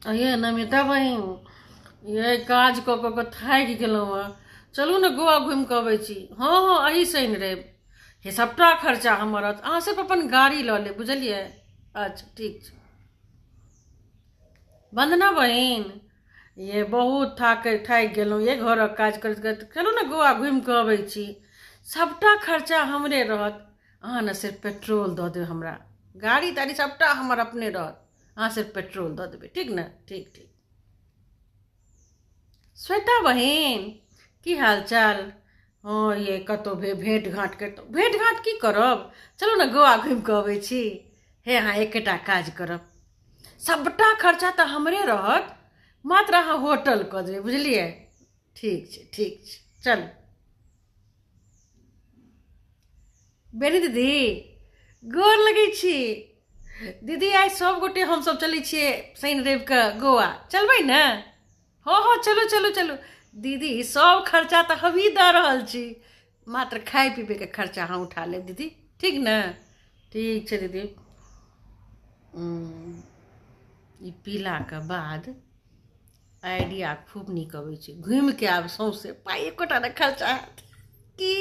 ये नमिता बहिन, ये काज कऽ कऽ कऽ थाकि गेलहुँ हँ। चलू ने गोवा घुमि कऽ अबै छी। हँ हँ, एही शनि रवि। हे, सभटा खर्चा हमर रहत, अहाँ सिर्फ अपन गाड़ी लऽ लेब, बुझलियै? अच्छा, ठीक छै। वन्दना बहिन, ये बहुत थाकि गेलहुँ ये घरक काज करैत करैत। चलू ने गोवा घुमि कऽ अबै छी। सभटा खर्चा हमरे रहत, अहाँ ने सिर्फ पेट्रोल दऽ देब हमरा। गाड़ी ताड़ी सभटा हमर अपने रहत, अहाँ सिर्फ पेट्रोल दऽ देबै, ठीक ने? ठीक ठीक। श्वेता बहिन, की हाल चाल? हँ ये, कतहु भेँट घाँट करितहुँ। भेँट घाँट की करब, चलू ने गोवा घुमि कऽ अबै छी। हे, अहाँ एकेटा काज करब, सभटा खर्चा तऽ हमरे रहत, मात्र अहाँ होटल कऽ देबै, बुझलियै? ठीक छै, ठीक छै, चलू। बेनी दीदी, गोर लगै छी दीदी। आइ सब गोटे हमसब चलै छियै शनि रविके गोवा, चलबै ने? हँ हँ, चलू चलू चलू दीदी। सब खर्चा तऽ हमही दऽ रहल छी, मात्र खाय पीबैके खर्चा अहाँ उठा लेब दीदी, ठीक ने? ठीक छै दीदी। ई पीलाके बाद आइडिया खूब नीक अबै छै। घुमिके आब सौँसे, पाइ एकोटा नहि खर्चा हैत की?